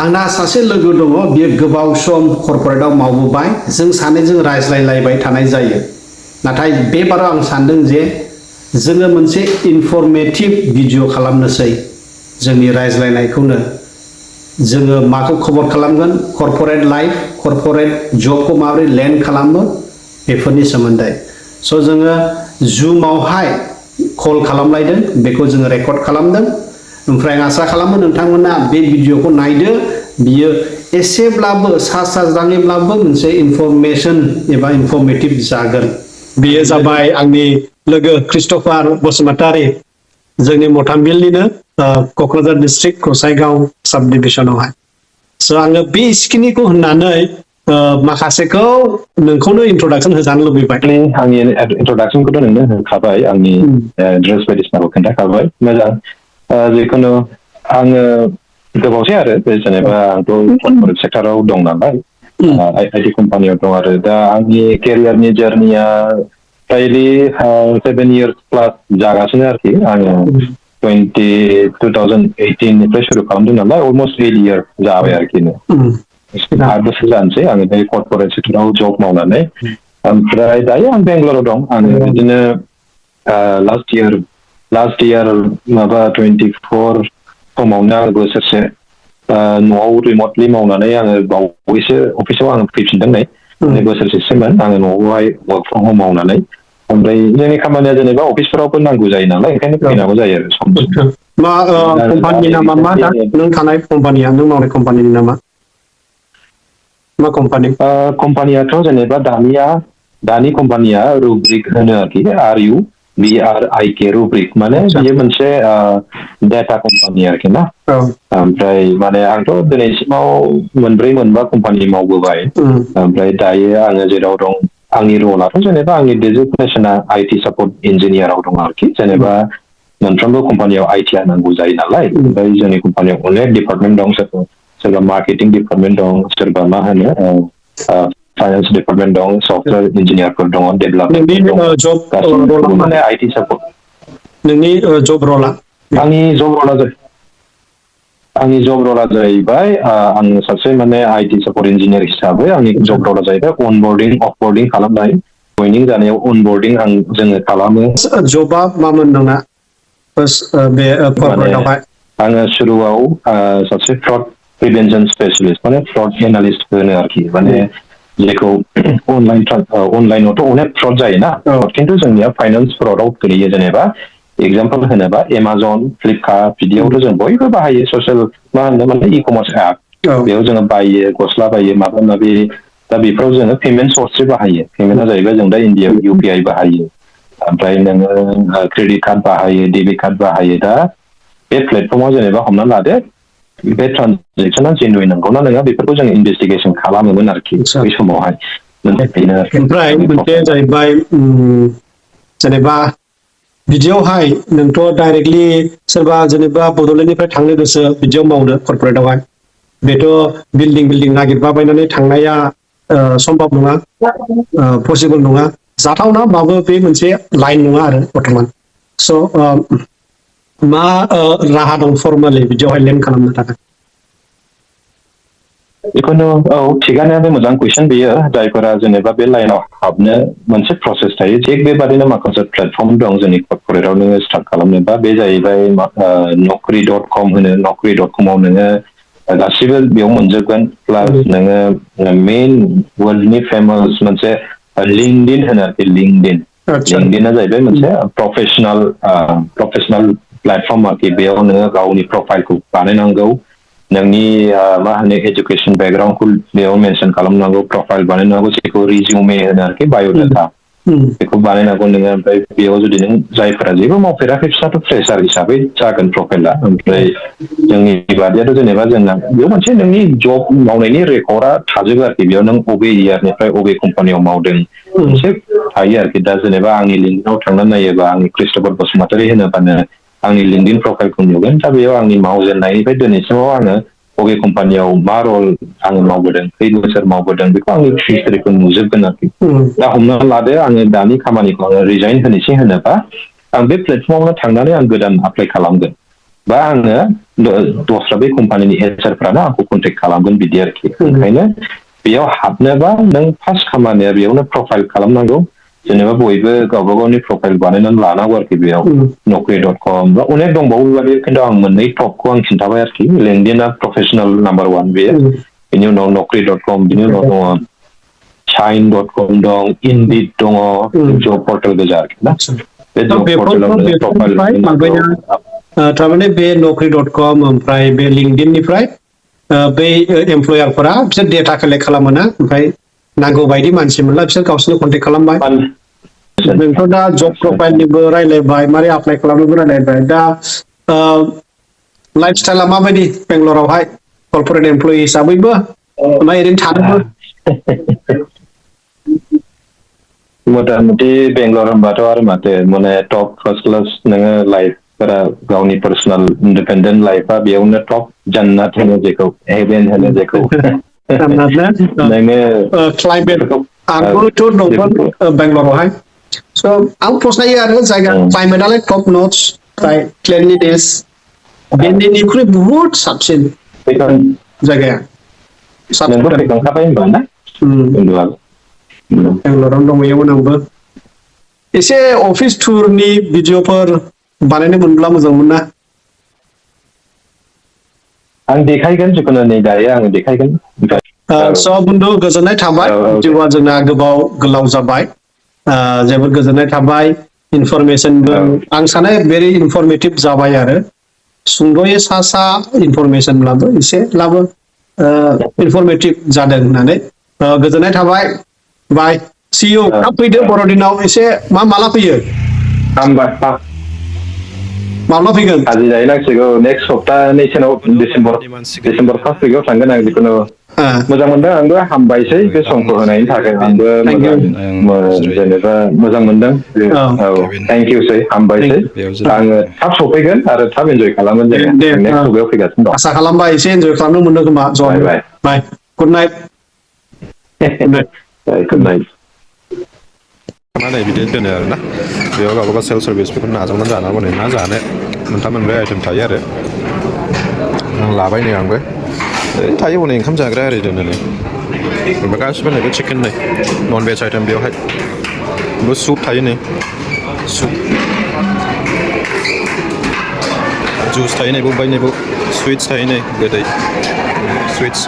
आंना सासे लोगो दङ बियो गोबाव सम कर्परेटआव मावबोबाय जों सानैजों रायज्लायलायबाय थानाय जायो नाथाय बे बाराव आं सानदों जे जोङो मोनसे इनफरमेटिभ भिडिअ खालामनोसै जोंनि रायज्लायनायखौनो जोङो माखौ खबर खालामगोन कर्परेट लाइफ कर्परेट जबखौ माबोरै लेन्ड खालामो बेफोरनि सोमोन्दै स' जोङो जुमावहाय कल खालामलायदों बेखौ जोङो रेकर्ड खालामदों ओमफ्राय आं आसा खालामो नोंथांमोना बे भिडिअखौ नायदो बियो एसेब्लाबो सा साज्राङैब्लाबो मोनसे इनफरमेसन एबा इनफरमेटिभ जागोन बेयो जाबाय आंनि लोगो क्रिस्टफार बसुमतारी जोंनि मथामबिलनिनो क'क्राझार डिस्ट्रिक्ट गसाइगाव साब डिभिजनावहाय स' आङो बेखिनिखौ होननानै माखासेखौ नोंखौनो इन्ट्रडाक्सन होजानो लुबैबाय आंनि इन्ट्रडाक्सनखौथ' नोंनो होखाबाय आंनि एड्रेस बायदिसिनाखौ खोन्थाखाबाय मोजां जिखुनु आङो गोबावसै आरो जेनेबा आंथ' कर्परेट सेक्टराव दं नालाय आइटि कम्पानियाव दं आरो दा आंनि केरियारनि जार्निया फ्रायलि 7 years प्लास जागासिनो आरोखि आङो 2018 निफ्राय सुरु खालामदों नालाय अलमस्ट 8 years जाबाय आरोखि 8 बोसोर जानोसै आङो बे कर्परेट सेक्टराव जब मावनानै ओमफ्राय दायो आं बेंगलराव दं आङो बिदिनो लास्ट इयार माबा 24 समावनो आं बोसोरसे न'आव रिमटलि मावनानै आङो बावैसो अफिसाव आङो फैफिनदों नै बोसोरसेसोमोन आङो न'आवहाय वर्क फ्रम होम मावनानै ओमफ्राय जोंनि खामानिया जेनेबा अफिसफोरावबो नांगौ जायो नालाय ओंखायनो फैनांगौ जायो आरो सम मा कम्पानिनि नामा मा दा नों थानाय कम्पानिया नों मावनाय कम्पानिनि नामा मा कम्पानि कम्पानियाथ' जेनेबा दानि कम्पानिया रुब्रिक होनो आरोखि RUBRIK रुब्रिक माने बियो मोनसे डाटा कम्पानि आरोखि ना ओमफ्राय माने आंथ' दिनैसिमाव मोनबा कम्पानि मावबोबाय ओमफ्राय दायो आङो जेराव दं आंनि रलाथ' जेनेबा आंनि डेजिगनेसना IT सापर्ट इन्जिनियाराव दं आरोखि जेनेबा मोनफ्रोमबो कम्पानियाव आइटिआ नांगौ जायो नालाय ओमफ्राय जोंनि कम्पानियाव अनेक डिपार्टमेन्ट दं सोरबा मार्केटिं डिपार्टमेन्ट दं सोरबा मा होनो फाइनेन्स डिपार्टमेन्ट दं सफ्टवेयर इन्जिनियारफोर दङ डेभेलपमेन्ट माने IT सापर्ट नोंनि जब रला आंनि जब रला जाहैबाय आङो सासे माने IT सापर्ट इन्जिनियार हिसाबै आंनि जब रला जाहैबाय अनबर्डिं अफबर्डिं खालामनाय जयनिं जानायाव अनबर्डिं जोङो खालामो जबा मामोन नोंना बे कर्परेटआवहाय आङो सुरुआव सासे फ्रड प्रिभेन्सन स्पेसियलिस्ट माने फ्रड एनालिस्ट होनो आरोखि माने जेखौ अनलाइनावथ' अनेक फ्रड जायोना खिन्थु जोंनिया फाइनान्स फ्रडआव गोलैयो जेनेबा एगजाम्पल होनोबा एमाजन फ्लिपकार्ट बिदियावथ' जों बयबो बाहायो ससियेल मा होनो माने इ कमार्स एप बेयाव जोङो बायो गस्ला बायो माबा माबि दा बेफोराव जोङो पेमेन्ट सर्ससो बाहायो पेमेन्टआ जाहैबाय जों दा इन्डियायाव UPI बाहायो ओमफ्राय नोङो क्रेडिट कार्ड बाहायो डेबिट कार्ड बाहायो दा बे प्लेटफर्माव जेनेबा हमना लादो बे ट्रान्जेक्सना जेनुइन नंगौना नङा बेफोरखौ जों इनभेस्टिगेसन खालामोमोन आरोखि बै समावहाय ओमफ्राय मोनसे जाहैबाय जेनेबा बिदियावहाय नोंथ' डाइरेक्टलि सोरबा जेनेबा बड'लेण्डनिफ्राय थांनो गोसो बिदियाव मावनो कर्परेटआवहाय बेथ' बिल्डिं नागिरबाबायनानै थांनाया सम्भब नङा पसिबोल नङा जाथावना होमबाबो बे मोनसे लाइन नङा आरो बर्थमान स' मा राहा दं फर्मेलि बिदियावहाय लेन्ड खालामनो थाखाय जिखुनु थिगानो बे मोजां कुइसन बेयो जायफोरा जेनेबा बे लाइनाव हाबनो मोनसे प्रसेस थायो थिग बेबादिनो माखासे प्लेटफर्म दं जोंनि कर्परेटआव नोङो स्टार्ट खालामनोबा बे जाहैबाय नकरि.com होनो नकरि.com आव नोङो गासिबो बेयाव मोनजोबगोन प्लास नोङो मेइन वर्ल्डनि फेमास मोनसे लिंकडिन होनो आरोखि लिंकडिना जाहैबाय मोनसे प्रफेसनेल प्लेटफर्म आरोखि बेयाव नोङो गावनि प्रफाइलखौ बानायनांगौ नोंनि मा होनो एजुकेसन बेकग्राउन्डखौ बेयाव मेनसन खालामनांगौ प्रफाइल बानायनांगौ जेखौ रिजिउमे होनो आरोखि बाय'डाटा बेखौ बानायनांगौ नोङो ओमफ्राय बेयाव जुदि नों जायफोरा जेबो मावफेराखै बिसोरथ' फ्रेसार हिसाबै जागोन प्रफाइला ओमफ्राय जोंनि बादियाथ' जेनेबा जोंना बेयाव मोनसे नोंनि जब मावनायनि रेकर्डआ थाजोबो आरोखि बेयाव नों बबे इयारनिफ्राय बबे कम्पानियाव मावदों मोनसे थायो आरोखि दा जेनेबा आंनि लिंकआव थांनानै नायोबा आंनि क्रिस्टफार बसुमतारी होनोबानो आंनि लिंकडिन प्रफाइलखौ नुगोन दा बेयाव आंनि मावजेननायनिफ्राय दिनैसिमाव आङो बबे कम्पानियाव मा रल आङो मावबोदों खै बोसोर मावबोदों बेखौ आंनि हिस्टरिखौ नुजोबगोन आरोखि दा हमना लादो आङो दानि खामानिखौ आङो रिजाइन होनोसै होनोबा आं बे प्लेटफर्मावनो थांनानै आं गोदान एप्लाइ खालामगोन बा आङो दस्रा बे कम्पानिनि एचआरफ्रानो आंखौ कन्टेक्ट खालामगोन बिदि आरोखि ओंखायनो बेयाव हाबनोबा नों फार्स्ट खामानिया बेयावनो प्रफाइल खालामनांगौ जेनेबा बयबो गावबा गावनि प्रफाइल बानायनानै लानांगौ आरोखि बेयाव नौकरी.com बा अनेक दंबावो बेबायदि खिन्थु आं मोननै टपखौ आं खिन्थाबाय आरोखि लिंकडिनआ प्रफेसनेल नाम्बार 1 बेयो बेनि उनाव नौकरी.com बिनि उनाव दङ shine.com दं इनडिड दङ जब पर्टेल गोजा आरोखि ना बे जब पर्टेलाव नोङो प्रफाइल बानायनांगौ थारमाने बे नौकरी.com ओमफ्राय बे लिंकडिननिफ्राय बै एमप्लयारफोरा बिसोर डेटा कालेक्ट खालामोना ओमफ्राय नांगौ बायदि मानसि मोनला बिसोर गावसोरनो कन्टेक्ट खालामबाय जोंथ' दा जब प्रफाइलनिबो रायलायबाय मारै एप्लाइ खालामनोबो रायलायबाय दा लाइफ स्टाइला माबायदि बेंगलरावहाय कर्परेट एमप्लयि हिसाबैबो ना ओरैनो थानोबो मथा मथि बेंगलर होनबाथ' आरो माथो माने टप फार्स्ट क्लास नोङो लाइफफोरा गावनि पार्सनेल इन्डिपेन्डेन्ट लाइफआ बेयावनो टप जान्नात होनो जेखौ हेभेन होनो जेखौ क्लाइमेट आंबोथ' दंमोन बेंगलरावहाय स' आं फसायो आरो जायगा क्लाइमेटआलाय टप नट्स ओमफ्राय क्लिनलिनेस दिल्लीनिख्रुइ बुहुत साबसिन जायगाया नोंबो फैखांखाबाय होनबा ना बेंगलरावनो दंहैयोमोन आंबो एसे अफिस टुरनि भिडिअफोर बानायनो मोनब्ला मोजांमोन ना आं देखायगोन जिखुनु नै दायो आङो देखायगोन स' बन्धु गोजोननाय थाबाय जिउआ जोंना गोलाव जाबाय जोबोद गोजोननाय थाबाय इनफरमेसनबो आं सानो भेरि इनफरमेटिभ जाबाय आरो सुंद'यै सा इनफरमेसनब्लाबो एसेब्लाबो इनफरमेटिभ जादों होननानै गोजोननाय थाबाय बाय सि इउ थाब फैदो बर'दिनाव एसे माला फैयो माब्ला फैगोन हाजि जाहैनांसिगौ नेक्स्ट सप्तानैसोनाव डिसेम्बर फार्स्ट उइकआव थांगोन आं जिखुनु मोजां मोनदों आंबो हामबायसै बे समखौ होनायनि थाखाय आंबो मोजां जेनेबा मोजां मोनदों औ थेंकिउसै हामबायसै आङो थाब सफैगोन आरो थाब इन्जय खालामगोन जोङो नेक्स्ट सप्तायाव फैगासिनो दं आसा खालामबाय एसे इन्जय खालामनो मोनदों खोमा ज'नो बाय गुड नाइट गुड नाइट नै बिदि दोनो आरोना बेयाव गावबागाव सेल्फ सार्भिस बेखौ नाजावनानै जानांगौ ना जानो मोनथाम मोनब्रै आइटेम थायो आरो आं लाबाय नै आंबो ओरैनो थायो हनै ओंखाम जाग्रा आरि दोनो नै ओमफ्राय गासिबो नै बे चिकेन नै नन भेज आइटेम बेवहाय बे सुप थायो नै सुप जुस थायो नै बाव सुइट्स थायो नै गोदै सुइट्स